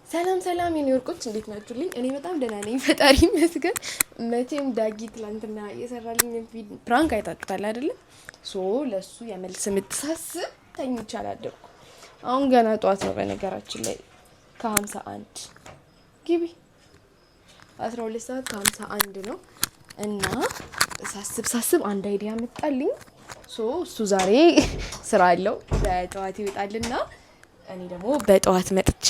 ሰላም ሰላም የኔ ወርቆች፣ እንዴት ናችሁልኝ? እኔ በጣም ደህና ነኝ፣ ፈጣሪ ይመስገን። መቼም ዳጊ ትላንትና የሰራልኝ prank አይታችሁታል አይደለም? So ለሱ የመልስ ምት ሳስብ ተኝቼ አላደርኩም። አሁን ገና ጠዋት ነው በነገራችን ላይ፣ ከ51 ግቢ 12 ሰዓት ከ51 ነው። እና ሳስብ ሳስብ አንድ idea መጣልኝ። So እሱ ዛሬ ስራ አለው፣ በጠዋት ይወጣልና እኔ ደግሞ በጠዋት መጥቼ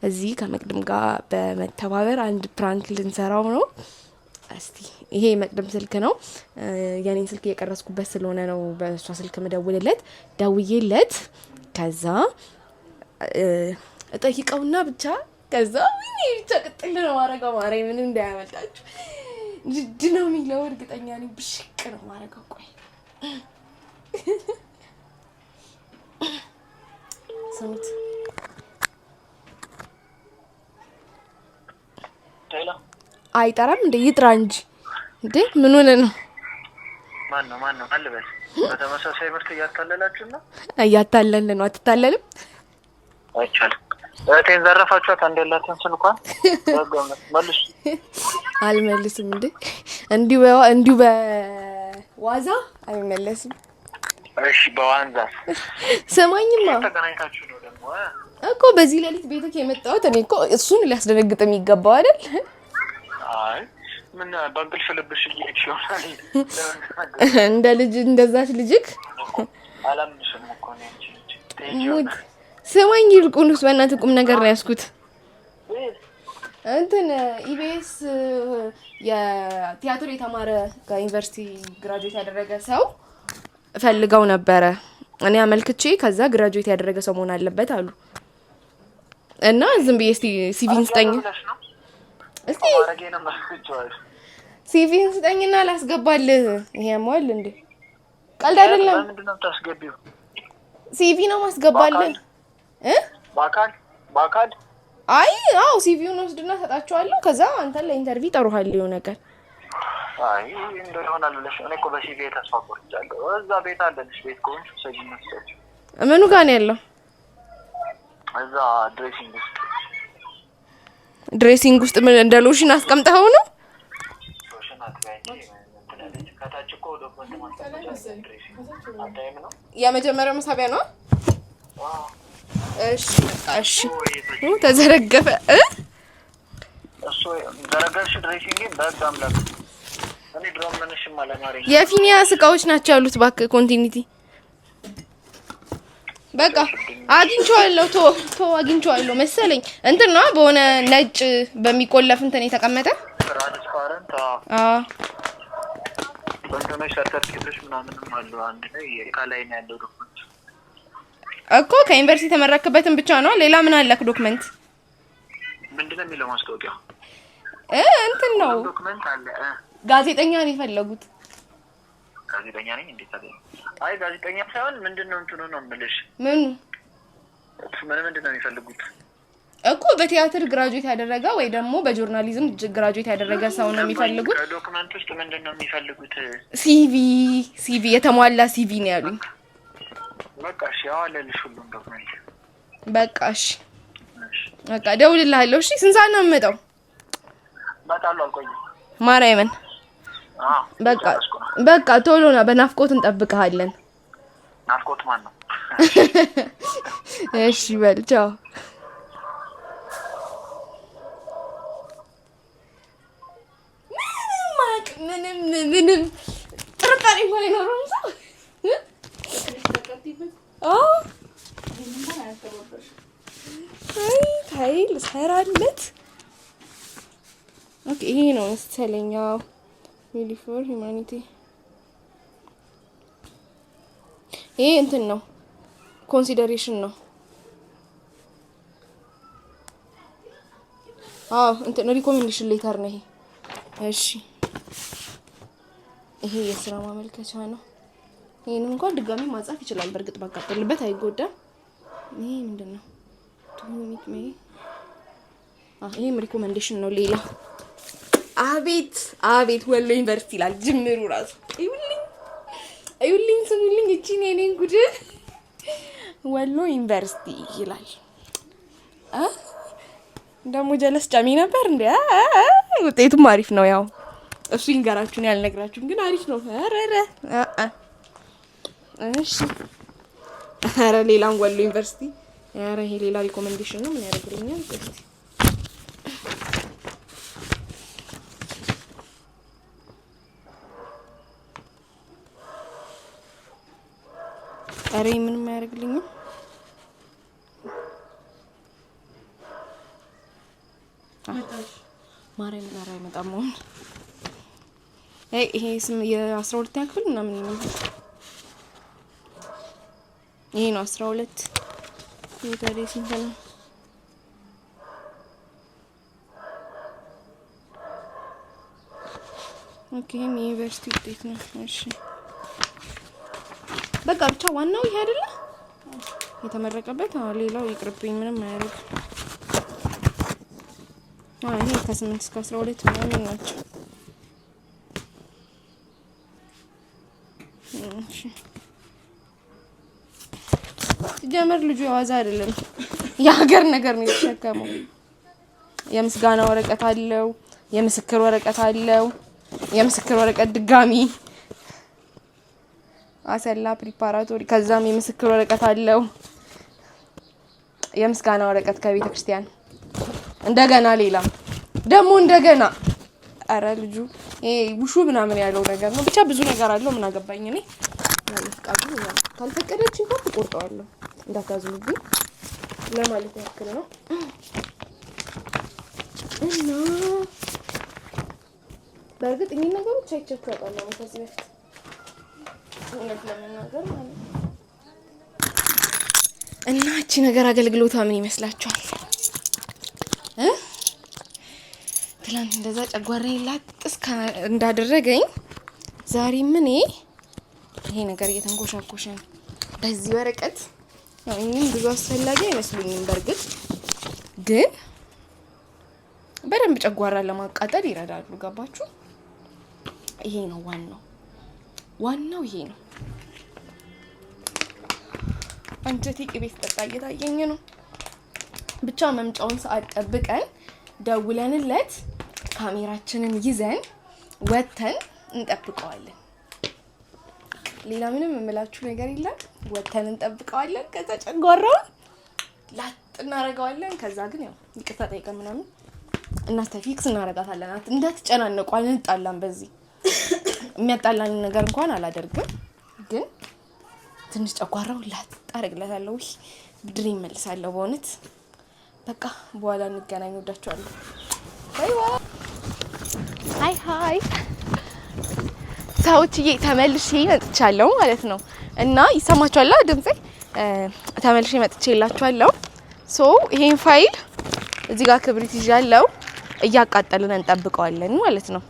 እዚህ ከመቅድም ጋር በመተባበር አንድ prank ልንሰራው ነው። እስቲ ይሄ የመቅድም ስልክ ነው። የኔን ስልክ እየቀረስኩበት ስለሆነ ነው በእሷ ስልክ ምደውልለት። ደውዬለት ከዛ እጠይቀውና ብቻ ከዛ ወይኔ ብቻ ቅጥል ነው ማረገው። ማርያምን እንዳያመልጣችሁ። ጅድ ነው የሚለው፣ እርግጠኛ ነኝ። ብሽቅ ነው ማረገው። ቆይ ስሙት። አይጠራም እንዴ? ይጥራ እንጂ እንዴ! ምን ሆነ ነው? ማን ነው? ማን ነው? አልበል። በተመሳሳይ ምርት እያታለላችሁ ነው። እያታለልን ነው። አትታለልም? አይቻልም። እህቴን ዘረፋችኋት። አንድ ያላትን ስልኳን መልሱ። አልመልስም እንዴ! እንዲሁ በዋዛ አይመለስም። እሺ፣ በዋንዛ ስማኝማ። ተገናኝታችሁ ነው ደግሞ? እኮ በዚህ ሌሊት ቤትክ የመጣሁት እኔ እኮ እሱን ሊያስደነግጥ የሚገባው አይደል? አይ፣ ምን በእንቅልፍ ልብሽ እየሄድሽ ይሆናል። እንደ ልጅ እንደዛች ልጅክ አላምንሽም እኮ እኔ አንቺ ልጅ ትሄጂ ሙድ ይሆናል። ስማኝ፣ ይልቁንስ በእናትህ ቁም ነገር ነው ያዝኩት። እንትን ኢቢኤስ የቲያትር የተማረ፣ ከዩኒቨርሲቲ graduate ያደረገ ሰው ፈልገው ነበረ። እኔ አመልክቼ ከዛ graduate ያደረገ ሰው መሆን አለበት አሉ። እና ዝም ብዬ እስቲ CV ን ስጠኝ ብለሽ ነው እስቲ ማድረጌን መስቸዋል። CV ን ስጠኝና ላስገባልህ። ይሄ ያመዋል እንዴ? ቀልድ አይደለም። በምንድን ነው የምታስገቢው? CV ነው ማስገባልህ እ በአካል በአካል? አይ አዎ፣ CV ውን ወስድና ሰጣቸዋለሁ። ከዛ አንተን ለ interview ይጠሩሃል። የሆነ ነገር አይ፣ እንደው ይሆናል ብለሽ፣ እኔ እኮ በ CV ተስፋ ቆርጫለሁ። እዛ ቤት አለልሽ፣ ቤት ከሆንሽ ውሰጂና ስጫቸው። ምኑ ጋር ነው ያለው? እዛ dressing ውስጥ። Dressing ውስጥ ምን እንደ ሎሽን አስቀምጠኸው ነው? ሎሽን አትበይ እንጂ እንትን አለች። ከታች እኮ document ማስቀመጫ አለ። Dressing አታይም ነው? የመጀመሪያው መሳቢያ ነው። እሺ በቃ እሺ። ተዘረገፈ እ እሱ ዘረጋሽ dressing። በህግ አምላክ፣ እኔ ድሮም ምንሽም አለማረኝ። የፊኒያስ እቃዎች ናቸው ያሉት። እባክህ continuity። በቃ አግኝቼዋለሁ። ቶ ቶ አግኝቼዋለሁ መሰለኝ። እንትን ነው፣ በሆነ ነጭ በሚቆለፍ እንትን የተቀመጠ። Transparent። አዎ። እንትኖች ሰርተፍኬቶች ምናምንም አሉ። አንድ ላይ ከላይ ነው ያለው document። እኮ ከዩኒቨርሲቲ የተመረክበትን ብቻ ነው። ሌላ ምን አለክ document? ምንድን ነው የሚለው ማስታወቂያ? እንትን ነው። Document አለ እ ጋዜጠኛ ነው የፈለጉት። ጋዜጠኛ ነኝ እንዴት ታገኝ? አይ፣ ጋዜጠኛ ሳይሆን ምንድን ነው እንትኑ ነው የምልሽ። ምኑ? ምን ምንድን ነው የሚፈልጉት? እኮ በቲያትር graduate ያደረገ ወይ ደግሞ በ journalism graduate ያደረገ ሰው ነው የሚፈልጉት። ከ document ውስጥ ምንድን ነው የሚፈልጉት? CV፣ CV፣ የተሟላ CV ነው ያሉኝ። በቃ እሺ፣ ያው አለልሽ ሁሉም document። በቃ እሺ፣ በቃ እደውልልሃለሁ። እሺ፣ ስንት ሰዓት ነው የምመጣው? እመጣለሁ፣ አልቆይም። ማርያምን። አዎ። በቃ ጨረስኩ ነው። በቃ ቶሎ ና፣ በናፍቆት እንጠብቅሃለን። ናፍቆት ማን ነው? እሺ በል ቻው። ምንም አያውቅም፣ ምንም ምንም ጥርጣሬ እንኳን አይኖረውም ሰው። አዎ፣ አይ ታይ ልሰራለት። Okay፣ ይሄ ነው መሰለኝ። አዎ፣ Really for Humanity። ይሄ እንትን ነው፣ consideration ነው። አዎ፣ እንትን recommendation letter ነው ይሄ። እሺ፣ ይሄ የስራ ማመልከቻ ነው። ይሄንን እንኳን ድጋሚ ማጻፍ ይችላል። በእርግጥ ባቃጠልበት አይጎዳም። ይሄ ምንድን ነው? To meet me። ይሄም recommendation ነው። ሌላ አቤት አቤት፣ ወሎ ዩኒቨርሲቲ ይላል ጅምሩ ራሱ። እዩልኝ እዩልኝ፣ ስሙልኝ እቺን የኔን ጉድ፣ ወሎ ዩኒቨርሲቲ ይላል እ ደግሞ ጀለስ ጫሚ ነበር እንዴ? ውጤቱም አሪፍ ነው። ያው እሱ ይንገራችሁን ያልነግራችሁም ግን አሪፍ ነው። ኧረ እሺ፣ ኧረ ሌላም ወሎ ዩኒቨርሲቲ። ኧረ ይሄ ሌላ recommendation ነው። ምን ያደርግልኛል? እስቲ ኧረ ምንም አያደርግልኝም። ማርያም ኧረ አይመጣም። አሁን ይሄ ስም የ12ኛ ክፍል ምናምን ነው። ይሄ ነው 12። ይሄ ታዲያ ስንት ነው? Okay፣ ይሄም የዩኒቨርሲቲ ውጤት ነው። እሺ በቃ ብቻ ዋናው ይሄ አይደለ የተመረቀበት። አዎ ሌላው ይቅርብኝ፣ ምንም አያደርግም። አዎ ይሄ ከ8 እስከ 12 ምናምን ናቸው። እሺ ሲጀመር ልጁ የዋዛ አይደለም፣ የሀገር ነገር ነው የተሸከመው። የምስጋና ወረቀት አለው፣ የምስክር ወረቀት አለው፣ የምስክር ወረቀት ድጋሚ አሰላ preparatory፣ ከዛም የምስክር ወረቀት አለው፣ የምስጋና ወረቀት ከቤተ ክርስቲያን እንደገና ሌላ ደግሞ እንደገና። አረ ልጁ ይሄ ውሹ ምናምን ያለው ነገር ነው። ብቻ ብዙ ነገር አለው። ምን አገባኝ እኔ። ፍቃዱ ካልፈቀደች እንኳን ትቆርጠዋለሁ፣ እንዳታዝኑብኝ ለማለት ያክል ነው። እና በእርግጥ እኚህ ነገሮች አይቻቸው አውቃለሁ ከዚህ በፊት እውነት ለመናገር ማለት ነው። እና እቺ ነገር አገልግሎቷ ምን ይመስላችኋል? ትላንት እንደዛ ጨጓራዬን ላጥ እንዳደረገኝ ዛሬ ምን ይሄ ነገር እየተንኮሻኮሸ ነው። በዚህ ወረቀት ያው እኚህም ብዙ አስፈላጊ አይመስሉኝም። በእርግጥ ግን በደንብ ጨጓራ ለማቃጠል ይረዳሉ። ገባችሁ? ይሄ ነው ዋናው፣ ዋናው ይሄ ነው። አንጀቴ ቅቤ ስጠጣ እየታየኝ ነው። ብቻ መምጫውን ሰዓት ጠብቀን ደውለንለት ካሜራችንን ይዘን ወጥተን እንጠብቀዋለን። ሌላ ምንም የምላችሁ ነገር የለም። ወጥተን እንጠብቀዋለን። ከዛ ጨጓራውን ላጥ እናደርገዋለን። ከዛ ግን ያው ይቅርታ ጠይቀን ምናምን እናስተፊክስ እናደርጋታለን። እንዳትጨናነቁ፣ አንጣላም። በዚህ የሚያጣላን ነገር እንኳን አላደርግም፣ ግን ትንሽ ጨጓራውን ላጥ አደርግለታለሁ። ውይ ብድሬ እመልሳለሁ። በእውነት በቃ በኋላ እንገናኝ። ወዳችኋለሁ። Bye bye። Hi hi ሰዎችዬ፣ ተመልሼ መጥቻለሁ ማለት ነው። እና ይሰማችኋል ድምጼ? ተመልሼ መጥቼላችኋለሁ። So ይሄን ፋይል እዚህ ጋር ክብሪት ይዣለሁ። እያቃጠልን እንጠብቀዋለን ማለት ነው።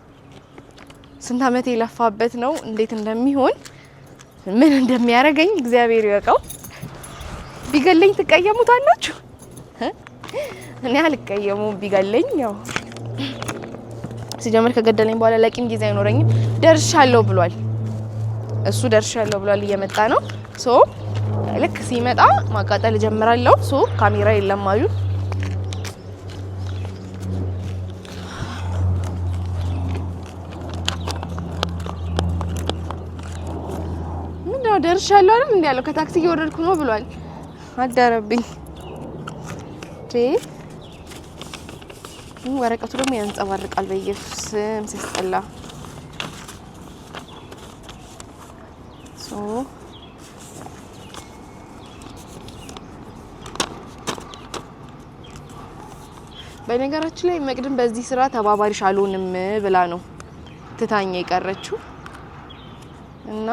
ስንት አመት የለፋበት ነው። እንዴት እንደሚሆን ምን እንደሚያደርገኝ እግዚአብሔር ይወቀው። ቢገለኝ ትቀየሙታላችሁ? እኔ አልቀየሙም። ቢገለኝ ያው ሲጀምር ከገደለኝ በኋላ ለቂም ጊዜ አይኖረኝም። ደርሻለሁ ብሏል እሱ ደርሻለሁ ብሏል። እየመጣ ነው። So ልክ ሲመጣ ማቃጠል እጀምራለሁ። So ካሜራ የለም አሉ። ምንድነው ደርሻለሁ አይደል እንዴ ያለው። ከታክሲ እየወረድኩ ነው ብሏል። አደረብኝ። ወረቀቱ ደግሞ ያንጸባርቃል። በኢየሱስ ስም ሲያስጠላ። So በነገራችን ላይ መቅድም በዚህ ስራ ተባባሪሽ አልሆንም ብላ ነው ትታኛ የቀረችው እና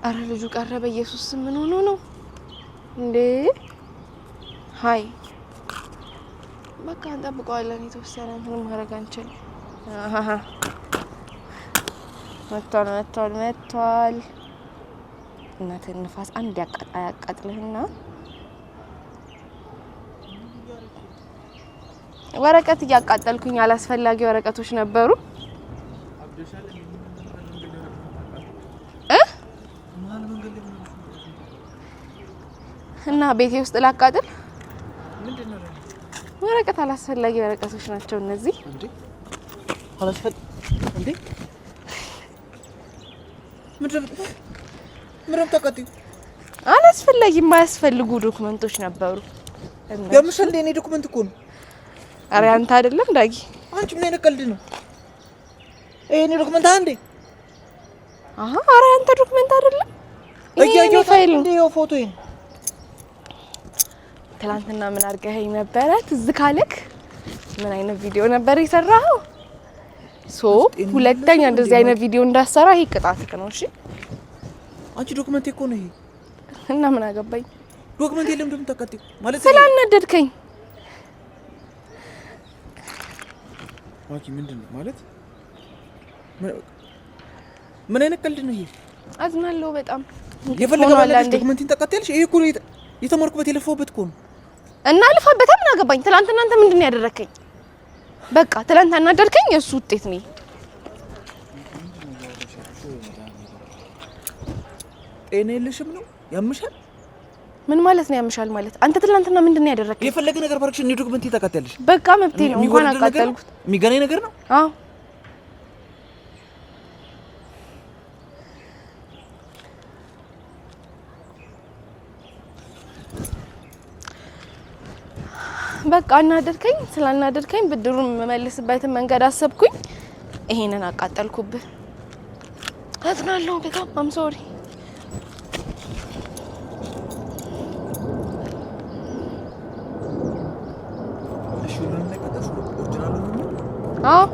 አረ ልጁ ቀረ። በኢየሱስ ስም ምን ሆኖ ነው እንዴ? Hi በቃ እንጠብቀዋለን። የተወሰነ ምንም ማድረግ አንችልም። መጥቷል መጥቷል መጥቷል። እናትህን ንፋስ አንድ ያቃጥልህና ወረቀት እያቃጠልኩኝ አላስፈላጊ ወረቀቶች ነበሩ። እና ቤቴ ውስጥ ላቃጥል። ወረቀት አላስፈላጊ ወረቀቶች ናቸው እነዚህ። እንዴ አላስፈል እንዴ ምንድን ነው የምታቃጥይው? አላስፈላጊ የማያስፈልጉ document ኦች ነበሩ። ያምሻል እንዴ? እኔ document እኮ ነው። ኧረ ያንተ አይደለም ዳጊ። አንቺ ምን አይነት ቀልድ ነው ይሄ? እኔ document እንዴ? አሃ፣ ኧረ ያንተ document አይደለም። እያየሁት ፋይል እንዴ? ይኸው ፎቶዬን። ትላንትና ምን አድርገኸኝ ነበረ? ትዝ ካለክ ምን አይነት ቪዲዮ ነበር የሰራኸው? So ሁለተኛ እንደዚህ አይነት ቪዲዮ እንዳሰራ ይሄ ቅጣትክ ነው። እሺ አንቺ document እኮ ነው ይሄ። እና ምን አገባኝ? document የለም እንደምታቃጥይው ማለት ስላናደድከኝ። ማኪ ምንድን ነው ማለት ምን አይነት ቀልድ ነው ይሄ? አዝናለሁ በጣም። የፈለገ ማለት document ኤን ታቃጥያለሽ? ይሄ እኮ የተማርኩበት የለፋሁበት እኮ ነው። እና ልፋበታ ምን አገባኝ? ትላንትና አንተ ምንድን ነው ያደረከኝ? በቃ ትላንት አናደድከኝ፣ የእሱ ውጤት ነው። ጤና የለሽም ነው ያምሻል? ምን ማለት ነው ያምሻል ማለት? አንተ ትላንትና ምንድን ነው ያደረከኝ? የፈለገ ነገር ባርክሽ፣ እኔ document ኤን ታቃጥያለሽ። በቃ መብቴ ነው። እንኳን አቃጠልኩት። የሚገናኝ ነገር ነው። አዎ በቃ አናደድከኝ። ስላናደድከኝ ብድሩን የምመልስበትን መንገድ አሰብኩኝ። ይሄንን አቃጠልኩብህ። አዝናለሁ በጣም I'm sorry። አዎ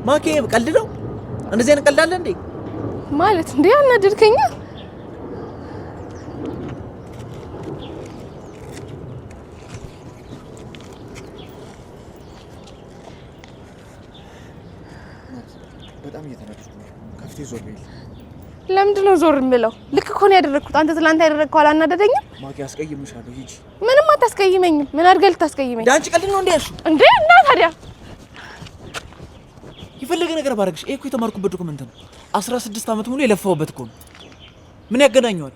ማኪ ቀልድ ነው። እንደዚህ አይነት ቀልድ አለ እንዴ? ማለት እንዴ አናደድከኛ። በጣም እየተናደድኩ ነው። ከፊቴ ዞር በይልኝ። ለምንድን ነው ዞር የምለው? ልክ እኮ ነው ያደረግኩት። አንተ ትላንት ያደረግከው አላናደደኝም? ማኪ አስቀይምሻለሁ። ሂጂ። ምንም አታስቀይመኝም። ምን አድርገህ ልታስቀይመኝ? አንቺ ቀልድ ነው እንዴ ያልሽው? እንዴ እና ታዲያ የፈለገ ነገር ባረግሽ፣ ይሄ እኮ የተማርኩበት document ነው። 16 ዓመት ሙሉ የለፋሁበት እኮ ነው። ምን ያገናኘዋል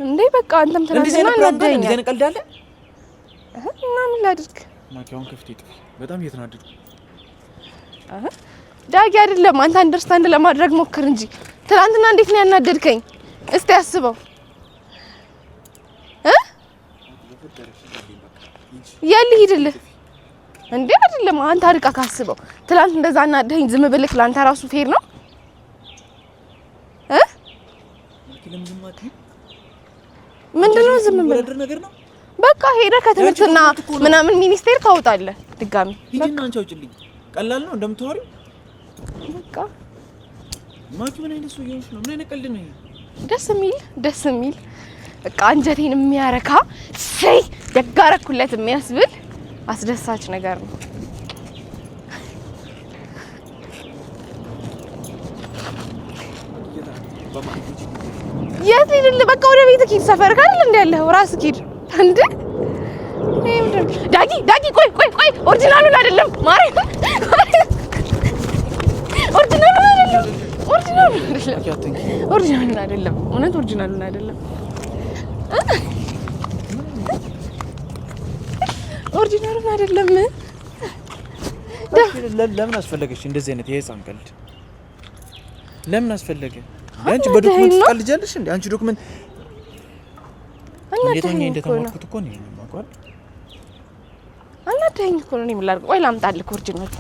እንዴ? በቃ አንተም እንደዚህ ትላንትና አይነት prank አለ? እንደዚህ አናደኸኛል። አይነት ቀልድ አለ? እና ምን ላድርግ? ማኪ አሁን ከፊቴ ጥፊ። በጣም እየተናደድኩ። ዳጊ አይደለም፣ አንተ understand ለማድረግ ሞክር እንጂ ትላንትና እንዴት ነው ያናደድከኝ? እስቲ አስበው እ የት ልሂድልህ እንዴ? አይደለም አንተ አርቃ ካስበው ትላንት እንደዛ አናደኸኝ ዝም ብልክ ለአንተ ራሱ fair ነው እ ማኪ ለምን ዝም አትይም? ምንድነው ዝም ብልህ? የሚወዳደር ነገር ነው። በቃ ሄደህ ከትምህርትና document እኮ ነው። ምናምን ሚኒስቴር ታወጣለህ ድጋሚ። ሂጂና አንቺ አውጪልኝ። ቀላል ነው እንደምታወሪው። በቃ ማኪ ምን አይነት ሰው እየሆንሽ ነው? ምን አይነት ቀልድ ነው ይሄ? ደስ የሚል ደስ የሚል በቃ አንጀቴን የሚያረካ ሰይ ደጋረኩለት የሚያስብል አስደሳች ነገር ነው። የት ልሂድልህ? በቃ ወደ ቤት ሂድ። ሰፈር አይደል እንደ ያለኸው ራስህ ሂድ። እንደ ይሄ ምንድን ነው? ዳጊ ዳጊ፣ ቆይ ቆይ ቆይ፣ original ኡን አይደለም ማርያም፣ original ኡን አይደለም፣ original ኡን አይደለም፣ ማኪ አትንኪ። original ኡን አይደለም፣ እውነት original ኡን አይደለም፣ original ኡን አይደለም። ለምን አስፈለገች እንደዚህ አይነት የህፃን ቀልድ? ለምን አስፈለገ? አንቺ በ document ትቀልጃለሽ እንዴ? አንቺ document እንዴት ሆኜ አናደኸኝ እኮ ነው። እንደተማርኩት እኮ ነው የማውቀው። አናደኸኝ እኮ ነው። እኔ ምን ላድርግ? ቆይ ላምጣልህ original።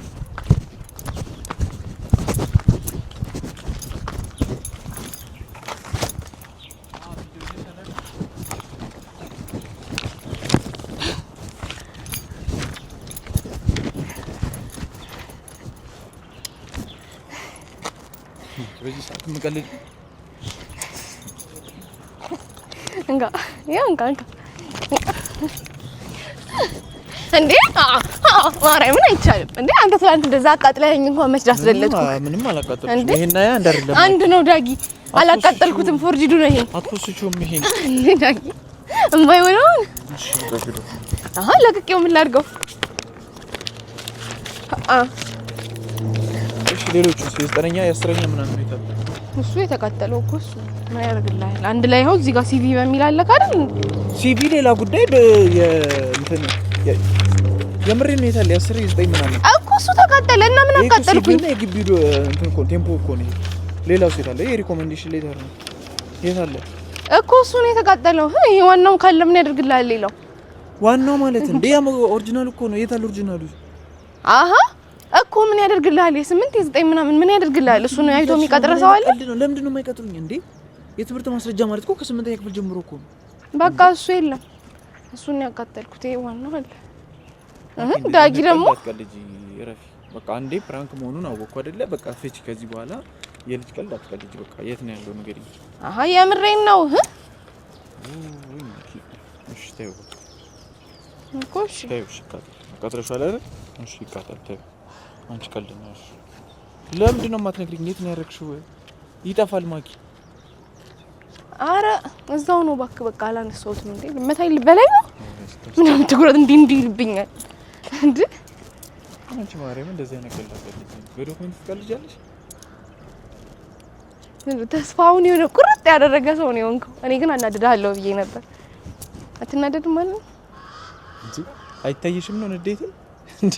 በዚህ ሰዓት የምቀልድ እንካ ያው እንካ እንካ እንዴ ማርያምን አይቻልም እንዴ! አንተ ትላንት እንደዛ አቃጥለኸኝ እንኳን መች ዳስደለጥኩ? ምንም አላቃጠልኩሽም። እንዴ? ይሄና ያ አንድ አይደለም። አንድ ነው ዳጊ፣ አላቃጠልኩትም። forged ኡ ነው ይሄ። አትፖስቹም ይሄን። እንዴ ዳጊ የማይሆነውን አሃ ለቅቄው ምን ላድርገው? አ እሺ ሌሎቹ የዘጠነኛ የአስረኛ ምናምን ይታል። እሱ የተቃጠለው እኮ እሱ ምን ያደርግልሃል? አንድ ላይ ይኸው እዚህ ጋር CV በሚል አለ አይደል? CV ሌላ ጉዳይ። እንትን የምሬን ነው። የታለ 10 9 ምናምን እኮ እሱ ተቃጠለ እና ምን አቃጠልኩኝ? የግቢ እንትን እኮ tempo እኮ ነው። ሌላው የት አለ? ይሄ recommendation letter ነው። የት አለ እኮ እሱ ነው የተቃጠለው። ይሄ ዋናው ካለ ምን ያደርግልሃል? ሌላው ዋናው ማለት እንዴ ያ original እኮ ነው። የት አለ original ኡ? አሃ እኮ ምን ያደርግልሃል? የ8 የ9 ምናምን ምን ያደርግልሃል? እሱ ነው አይቶ የሚቀጥር ሰው አለ? ለምንድን ነው የማይቀጥሩኝ እንዴ? የትምህርት ማስረጃ ማለት እኮ ከ8ኛ ክፍል ጀምሮ እኮ ነው። በቃ እሱ የለም። እሱን ያቃጠልኩት። ይሄ ዋናው አለ። ዳጊ ደግሞ ረፊ በቃ አንዴ prank መሆኑን አወቅኩ አይደለ? በቃ ፍቺ። ከዚህ በኋላ የልጅ ቀልድ አትቀልጂ። በቃ የት ነው ያለው ነገር? አሃ የምሬን ነው። እሺ ተይው እኮ እሺ ተይው። እሺ ይቃጠል። አቃጥለሽዋል አይደል? እሺ ይቃጠል። ተይው አንቺ ቀልድ ነው። እሺ ለምንድን ነው የማትነግሪኝ? የት ነው ያደረግሽው? ይጠፋል ማኪ። አረ እዛው ነው እባክህ። በቃ አላነሳሁትም እንዴ ልመታኝ ልበላይ ነው ምናምን ትኩረት እንዲህ እንዲህ ይልብኛል እንዴ። አንቺ ማርያም እንደዚህ አይነት ቀልድ አትቀልጂ። በ document ትቀልጃለሽ። ተስፋውን የሆነ ቁርጥ ያደረገ ሰው ነው የሆንከው። እኔ ግን አናድድሃለሁ ብዬ ነበር። አትናደድም ማለት ነው እንዴ? አይታየሽም ነው ንዴቴ እንዴ?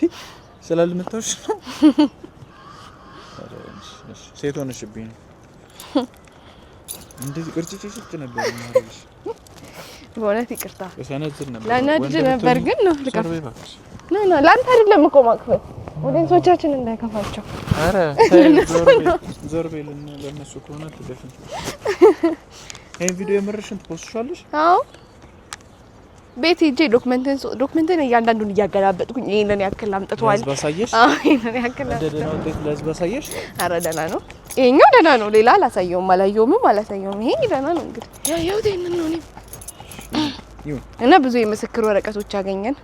ስላልመታሁሽ ነው። ሴት ሆነሽብኝ ነው። እንደዚህ ቅርጭጭጭ ነበር የማደርግሽ። በእውነት ይቅርታ እሰነዝር ነበር፣ ላናድድ ነበር ግን ነው ልቀፍ። No no ለአንተ አይደለም እኮ ማክፈል፣ audience ኦቻችን እንዳይከፋቸው። ኧረ ዞር በይ። ለእነሱ ከሆነ አትደፍም። ይሄን ቪዲዮ የምርሽን ትፖስሻለሽ? አዎ ቤት ሄጄ document ን እያንዳንዱን እያገላበጥኩኝ ይሄንን ያክል አምጥተዋል። ለህዝብ አሳየሽ? አዎ ይሄንን ያክል ደህና ውጤት ለህዝብ አሳየሽ? ኧረ ደህና ነው ይሄኛው፣ ደህና ነው። ሌላ አላሳየውም፣ አላየውምም፣ አላሳየውም። ይሄ ደህና ነው። እንግዲህ ያየሁት ይሄንን ነው እኔም እና ብዙ የምስክር ወረቀቶች አገኘን።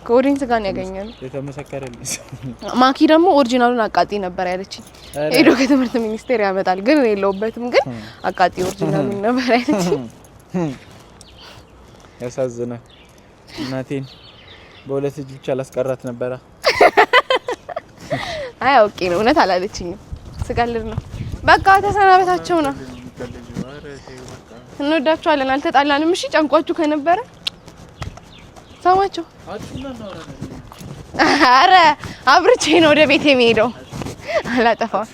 ከ audience ጋር ነው ያገኘነው። የተመሰከረልኝ ማኪ ደግሞ original ኡን አቃጢ ነበር ያለችኝ። ሄዶ ከትምህርት ሚኒስቴር ያመጣል ግን እኔ የለሁበትም፣ ግን አቃጢ original ኡን ነበር ያለችኝ። ያሳዝናል። እናቴን በሁለት እጅ ብቻ ላስቀራት ነበረ። አይ አውቄ ነው እውነት አላለችኝም። ስቀልድ ነው። በቃ ተሰናበታቸው ነው። እንወዳችኋለን። አልተጣላንም። እሺ ጨንቋችሁ ከነበረ ሰማቸው። አረ አብርቼ ነው ወደ ቤት የሚሄደው። አላጠፋም።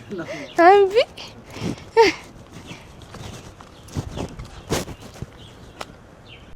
እምቢ።